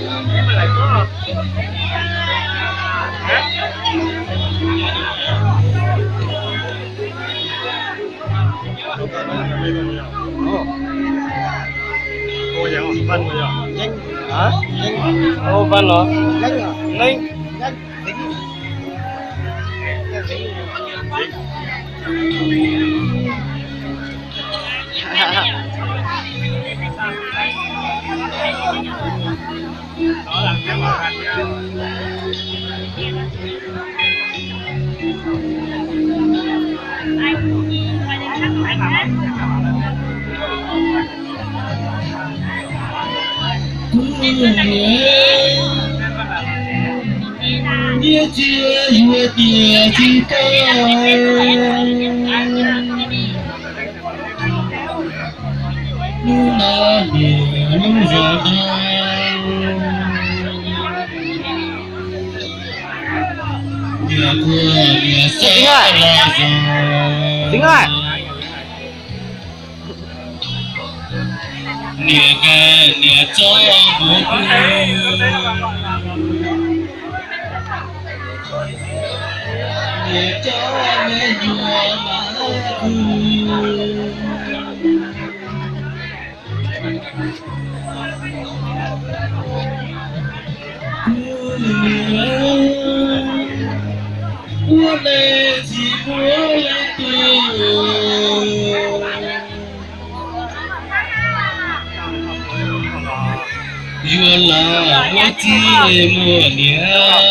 Ua yog Vaj los? Yeeb. Ua Vaj los? Yeeb. Yeeb. Kuv niam, niam txiv yuav tias tsis tau. Hnub no niam lub zos no, niam kuj niam xav los zos. Niam ka niam txob mus pw, niam coj me nyuam mas pw. Kuv niam ua neej tsis muaj leej twg yuav los muaj txij muaj niam.